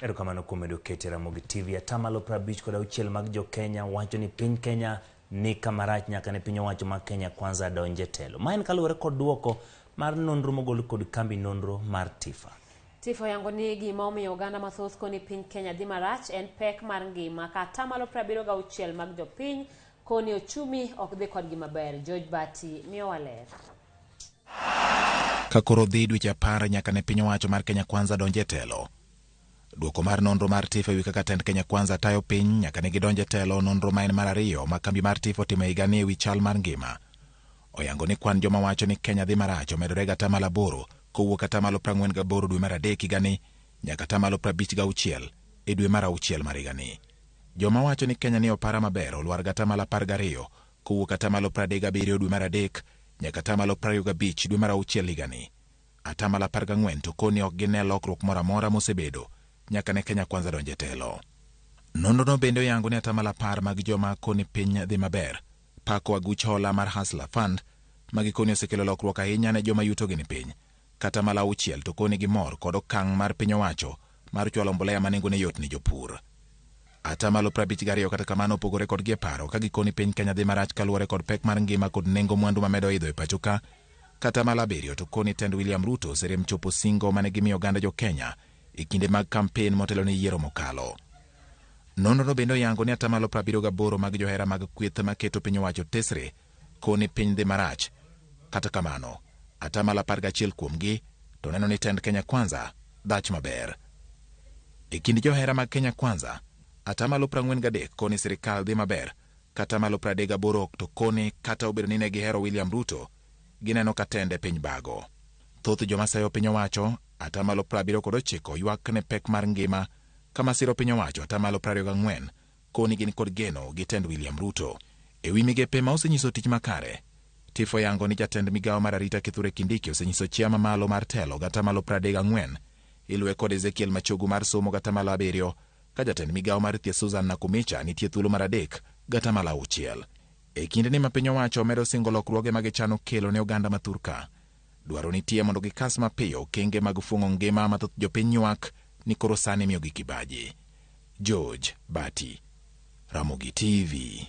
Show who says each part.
Speaker 1: Erokamano kuom medo kete Ramogi TV. Atamalo 56 mag jo-Kenya wacho ni piny Kenya ni kama rach nyaka ne piny owacho ma Kenya Kwanza donj e telo. Ma en kaluwore kod duoko mar nonro mogol kod kambi nonro mar TIFA.
Speaker 2: TIFA oyango ni gima omiyo oganda mathoth koni piny Kenya dhi marach en pek mar ngima ka atamalo 76 mag jopiny koni ochumi ok dhi kodgi maber. George Bati miyowa ler.
Speaker 3: Ka koro dhi dweche 10 nyaka ne piny owacho mar Kenya Kwanza donj e telo. Duoko mar nonro mar TIFA ewi kaka tend Kenya Kwanza tayo piny nyaka ne gidonj e telo, nonro ma en mar ariyo ma kambi mar TIFA otimo e higani ewi chal mar ngima. Oyango ni kwan joma wacho ni Kenya dhi marach omedore gi atamalo 8 kowuok atamalo 48 dwe mar 3 higani nyaka atamalo 56 e dwe mar 6 mar higani. Joma wacho ni Kenya ni opara maber olwar gi atamalo 12 kowuok atamalo 37 dwe mar 3 nyaka atamalo 25 dwe mar 6 higani. Atamalo 14 to koni ok gine lokruok moro amora mosebedo nyaka ne Kenya Kwanza donj e telo. Nonrono bende oyango ni atamalo 10 mag joma koni piny dhi maber pako aguch hola mar Hustler Fund ma gikoni osekelo lokruok ahinya ne joma yutogi ni piny. Kata atamalo 6 to koni gimor kod okang' mar piny owacho mar chwalo mbolea ma nengone yot ne jopur. Atamalo 52 kata kamano opogore kodgi e paro ka gikoni piny Kenya dhi marach kaluwore kod pek mar ngima kod nengo mwandu mamedo idho e pacho ka. Kata atamalo 7 to koni tend William Ruto oserem chopo singo mane gimiyo oganda jo Kenya e kinde mag kampen motelo ne yiero mokalo. Nonrono bende oyango ni atamalo 78 mag johera mag kweth maketo piny owacho tesre koni piny dhi marach. Kata kamano, atamalo 11 kuomgi to neno ni tend Kenya Kwanza dhach maber. E kind johera mag Kenya Kwanza, atamalo 43 koni sirikal dhi maber, kata atamalo 38 to koni kata obedo ni ne gihero William Ruto, gineno ka tende piny bago. Thoth joma sayo piny owacho, atamalo 79 ywak ne pek mar ngima, kama siro piny owacho atamalo 24 koni gin kod geno gi tend William Ruto. E wi migepe ma osenyiso tich makare, TIFA oyango ni jatend migawo mar arita Kithure Kindiki osenyiso chia mamalo mar telo gi atamalo 34, iluwe kod Ezekiel Machogu mar somo gi atamalo 7, ka jatend migawo mar thieth Susan Nakhumicha nitie thuolo mar 3 gi atamalo 6. E kindeni ma piny owacho medo singo lokruoge ma gichano kelo ne oganda ma thurka, dwaro nitie mondo gikas mapiyo okenge mag fuong'o ngima ma thoth jopiny ywak ni koro sani miyogi kibaji. George Bati, Ramogi TV.